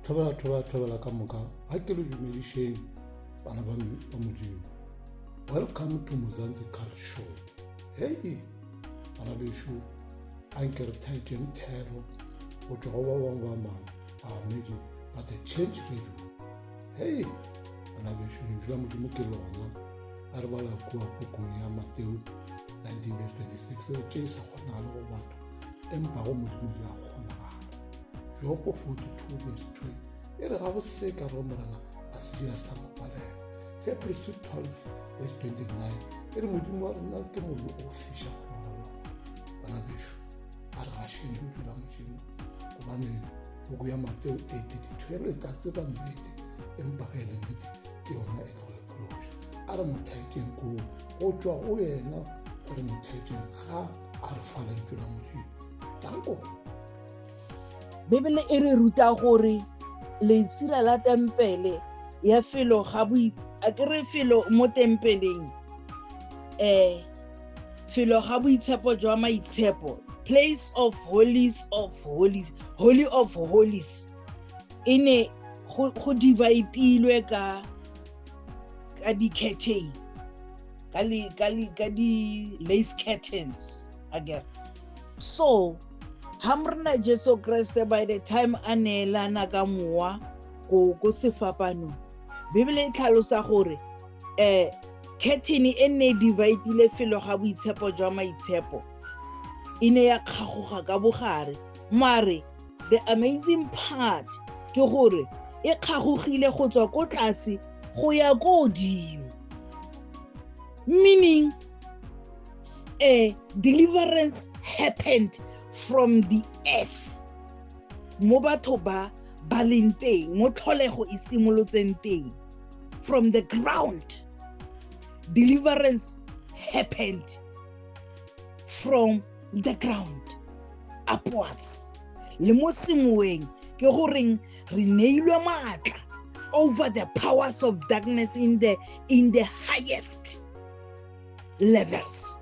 Thobela, thobela, thobela ka moka. Ga ke le dumedišeng bana ba Modimo. Welcome to Mzansi Cult Show. Hey, bana bešo, a nke re thaetšeng thero go tšwa go ba bangwe ba mang baamedi ba The Change Radio. Hey, bana bešo, lentšu la Modimo ke lona. A re bala kua pukung ya Mateo 19 verse 26, re tše sa kgonagale go batho, empa go Modimo di a kgonagala. Jopo 42 verse 2 e re ga go se ka re Morena a se dira sa mo palela. Hebrews 12 verse 29 e re Modimo wa rena ke mollo o fiša mollo. Bana bešo, a re gašeng lentšu la Modimo, gobane buku ya Mateo 8:32 e re tla tseba nnete, empa ge e le nnete ke yona e tlo le phološa. A re mo thaetšeng koo go tšwa go yena, re mo thaetšeng ga a re fa lentšu la Modimo. Danko. Bibele e re ruta gore lesira la tempele ya felo ga a ke re felo mo tempeleng, felo ga boitshepo jwa maitshepo, place of holies of holies, holy of holies, e ne go divideilwe ka di-curtain, ka di-lace curtains again. So ha Morena Jesu Kriste by the time a neelana ka mowa ko sefapanong, Bibele e tlhalosa gore curtain e ne e dividile felo ga boitshepo jwa maitshepo e ne ya kgagoga ka bogare. Mare the amazing part ke gore e kgagogile go tswa ko tlase go ya ko godimo, meaning deliverance happened from the earth, mo batho ba ba leng teng, mo tlholego e simolotseng teng, from the ground. Deliverance happened from the ground upwards. Le mo semoeng ke goreng re neilwe maatla over the powers of darkness in the highest levels.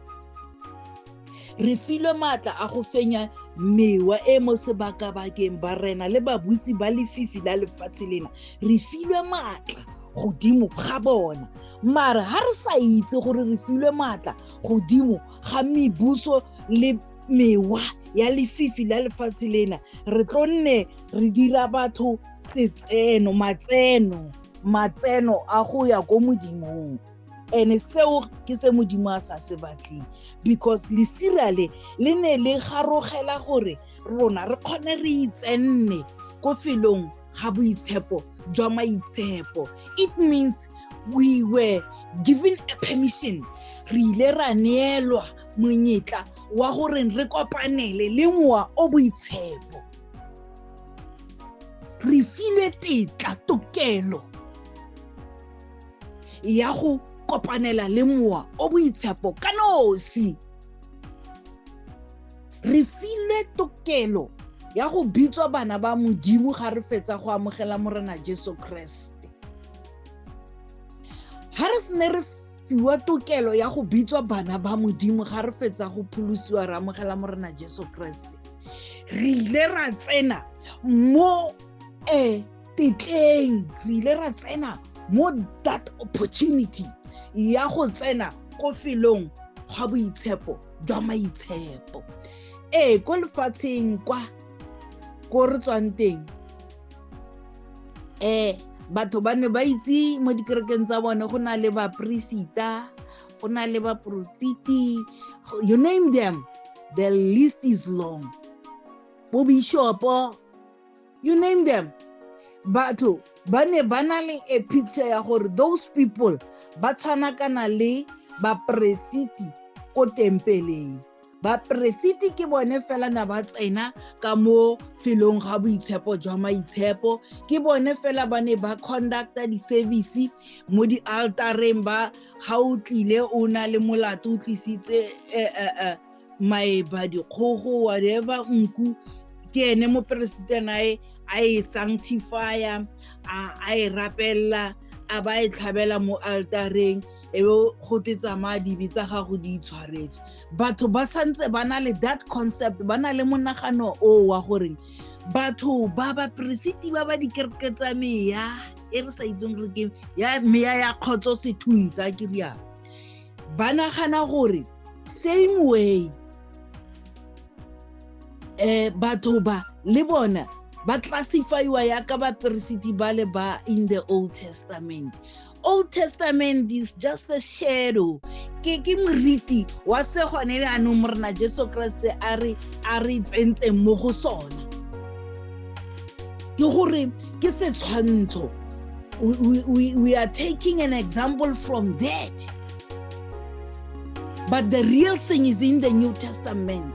Re filwe maatla a go fenya mewa e mo sebakabakeng ba rena le babusi ba lefifi la lefatshe lena. Re filwe maatla godimo ga bona. Mare ha re sa itse gore re filwe maatla godimo ga mebuso le mewa ya lefifi la lefatshe lena, re tlo nne re dira batho setseno, matseno a go ya ko Modimong. Ene seo ke se Modimo a sa se batleng, because lesira le le ne le garogela gore rona re kgone re itsenne ko felong ga boitshepo jwa maitshepo. It means we were given a permission, re ile ra neelwa monyetla wa gore re kopanele le mowa o boitshepo. Re filwe tetla, tokelo ya go kopanela le mowa o boitshepo ka nosi. Re filwe tokelo ya go bitswa bana ba Modimo ga re fetsa go amogela Morena Jesu Kriste. Ha re sene re fiwa tokelo ya go bitswa bana ba Modimo ga re fetsa go pholosiwa re amogela Morena Jesu Kriste, re ile ra tsena mo tetleng, re ile ra tsena mo that opportunity ya go tsena ko felong ga boitshepo jwa maitshepo. Ko lefatsheng kwa ko re tswang teng, batho ba ne ba itse mo dikerekeng tsa bone go na le bapresita, go na le baprofeti, you name them, the list is long. Bo bishopo, you name them. Batho ba ne ba na le a picture ya gore those people ba tshwanakana le bapresiti ko tempeleng. Bapresiti ke bone fela na ba tsena ka mo felong ga boitshepo jwa maitshepo, ke bone fela ba ne ba conducta di-service mo di-altareng, ba ga o tlile o na le molato o tlisitse maeba, dikgogo, whatever, nku, ke ene moperesiti nae a e sanctifya, a e rapella, a ba e tlhabela mo altareng, e be go te tsamaya dibe tsa gago di itshwaretswe. Batho ba santse ba na le that concept, ba na le monagano o wa gore Batho ba baperesiti ba ba dikereke tsa meya e re sa itseng gore ke ya meya ya kgotso sethuntsa ke rialo, ba nagana gore same way batho ba le bona ba classifyiwa yaka baperesiti ba le ba in the Old Testament. Old Testament is just a shadow. Ke moriti wa se gone jaanong Morena Jesu Kriste a re tsentseng mo go sona. Ke gore ke setshwantsho. We are taking an example from that. But the real thing is in the New Testament.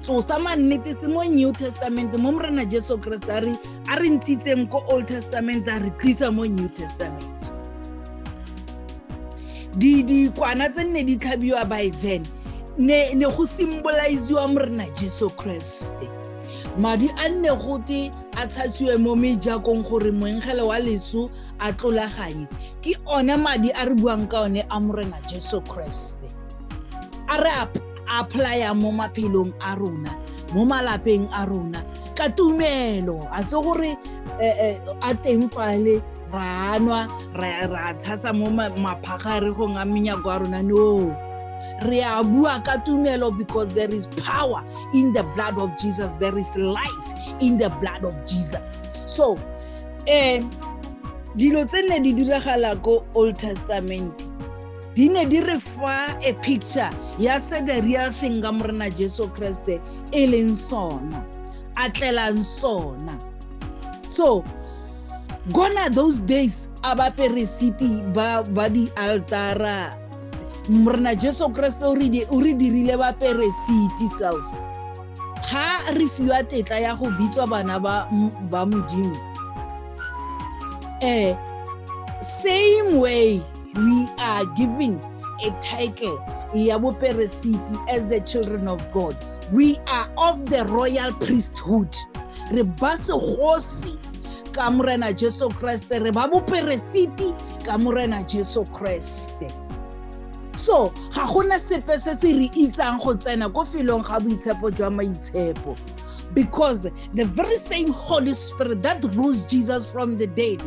So sa mannete se mo New Testament mo Morena Jesu Kriste a re ntshitseng ko Old Testament a re tlisa mo New Testament. Dikwana tse nne di tlhabiwa by then ne go symboliziwa Morena Jesu Kriste. Madi a nne gote a tshasiwe mo mejakong gore moengele wa leso a tlolaganye, ke one madi a re buang ka one a Morena Jesu Kriste. A re apply-a mo maphelong a rona, mo malapeng a rona ka tumelo. A se gore a teng fale ra nwa ra tshasa mo maphagaregong a menyako a rona. No, re a bua ka tumelo because there is power in the blood of Jesus, there is life in the blood of Jesus. So dilo tse nne di diragala ko Old Testament di ne di re fa a picture ya se the real thing ka Morena Jesu Kriste e leng sona, a tlelang sona. So gona those days a baperesiti ba di altara, Morena Jesu Kriste o re dirile baperesiti self. Ga re fiwa tetla ya go bitswa bana ba Modimo. Same way we are given a title ya boperesiti as the children of God. We are of the royal priesthood. Re ba segosi ka Morena Jesu Kriste, re ba boperesiti ka Morena Jesu Kriste. So ga gona sepe se se re itsang go tsena ko felong ga boitshepo jwa maitshepo, because the very same Holy Spirit that rose Jesus from the dead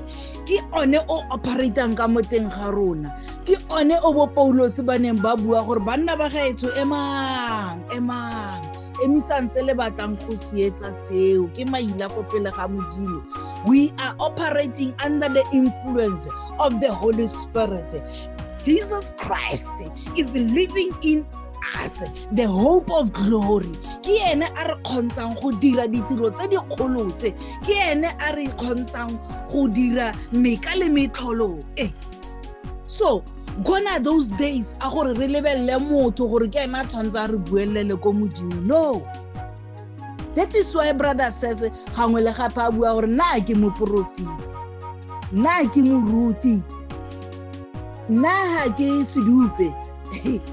ke one o operatang ka mo teng ga rona. Ke one o bo Paulos ba neng ba bua gore banna ba gaetsho emang, emisang se le batlang go se etsa seo, ke maila go pele ga Modimo. We are operating under the influence of the Holy Spirit. Jesus Christ is living in us, the hope of glory. Ke ene a re kgontshang go dira ditiro tse dikgolo tse, ke ene a re kgontshang go dira meka le metlholo e. So gona those days a gore re lebelele motho gore ke ene a tshwanetse a re buelele ko Modimo. No, that is why brother Seth gangwe le gape a bua gore nna ke moporofeti, nna ke moruti, nna ga ke sedupe,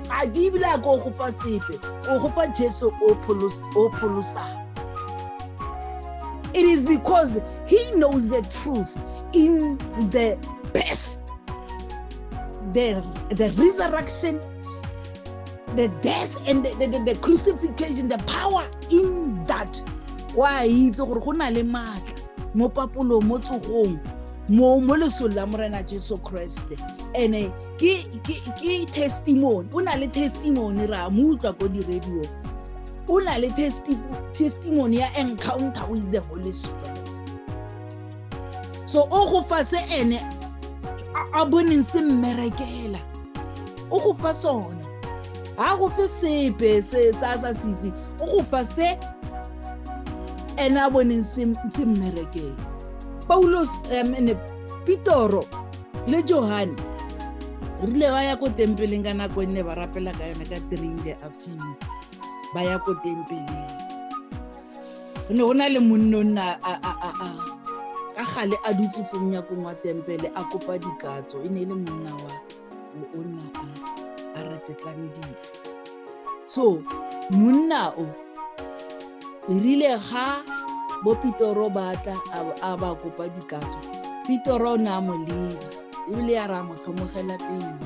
ga ke ebile a ko go fa sepe, o go fa Jesu o pholosang. It is because he knows the truth in the birth, the resurrection, the death and the crucifixion, the power in that. Wa itse gore go na le maatla mo papolong, mo tsogong, mo lesong la Morena Jesu Kriste. Ene ke testimony, o na le testimony, ra mo utlwa ko di-radio, o na le testimony ya encounter with the Holy Spirit. So o go fa se ene a boneng se mmerekela, o go fa sona. Ha go fe sepe se sa sa sitse, o go fa se ene a boneng se mmerekela. Paulos ne Petoro le Johane rile ba ya ko tempeleng ka nako e nne ba rapela ka yone ka 3 in the afternoon, ba ya ko tempeleng. Go ne go na le monna o nna ka gale a dutse fo monyakong wa tempele a kopa dikatso. E ne e le monna wa o nna a rapetlane dito. So monna o rile ga bo Petoro ba tla a ba kopa dikatso, Petoro o ne a mo leba ebile a ra mo tlhomogela pele,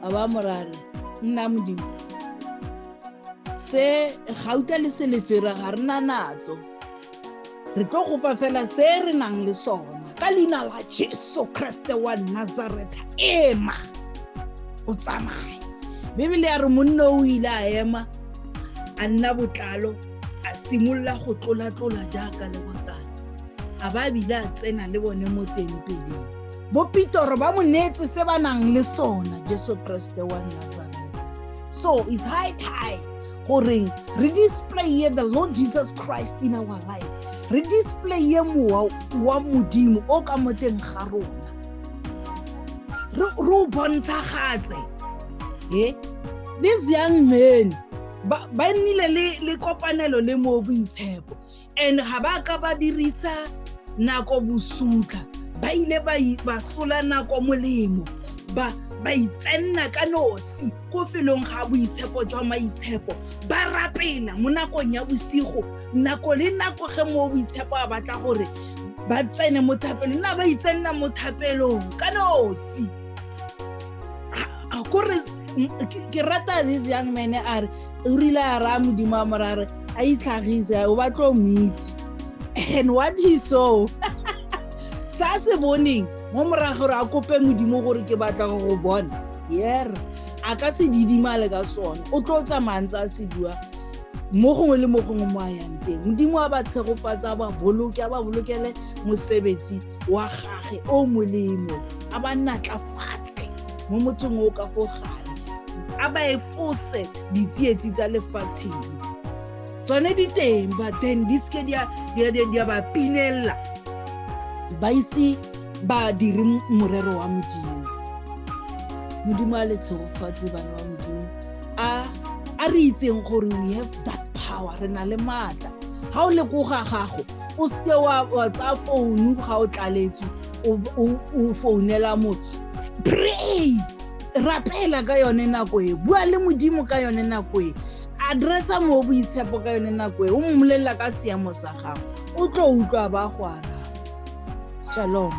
a ba mo ra re, nna Modimo, se gauta le selefera ga re na natso, Re tlo go fa fela se re nang le sona. Ka leina la Jesu Kriste wa Nazareth, ema o tsamaye. Bibele ya re monna o ile a ema, a nna botlalo, a simolola go tlola-tlola jaaka lebotlana, a ba bile a tsena le bone mo tempeleng. Bo Petoro ba mo neetse se ba nang le sona, Jesu Kriste wa Nazareth. So it's high time goreng re displaye the Lord Jesus Christ in our life, re displaye mowa wa Modimo o ka mo teng ga rona, re o bontshagatse. These young men ba nnile le kopanelo le mo boitshepo, and ga ba ka ba dirisa nako bosutlha, ba ile ba sola nako molemo, ba itsenna ka nosi ko felong ga boitshepo jwa maitshepo, ba rapela mo nakong ya bosigo, nako le nako ge mo boitshepo a batla gore ba tsene mo thapelong, nna ba itsenna mo thapelong ka nosi. Kore ke rata this young man a re o rile a raya Modimo a morare a itlhagise, o batla o mo itse. And what he saw sa se boneng mo morago gore a kope Modimo gore ke batla go go bona, yer a ka se didimale ka sone, o tlo tsamaya ntse a se bua mo gongwe le mo gongwe mo a yang teng. Modimo a ba tshegofatsa, a ba boloke, a ba bolokele mosebetsi wa gage o molemo, a ba natlafatse mo motseng o ka fo gare, a ba efose ditsietsi tsa lefatsheng. Tsone di teng, but then di seke di a ba pinella, ba ise ba dire morero wa Modimo. Modimo a le tshegofatse bana ba Modimo, a re itseng gore we have that power, re na le maatla. Ga o le ko ga gago, o seke wa tsaya founu ga o tlaletswe, o founela motho. Pray, rapela ka yone nako e, bua le Modimo ka yone nako e, addressa mo boitshepo ka yone nako e, o mmolelela ka seemo sa gago, o tlo utlwa ba go araba. Shalom.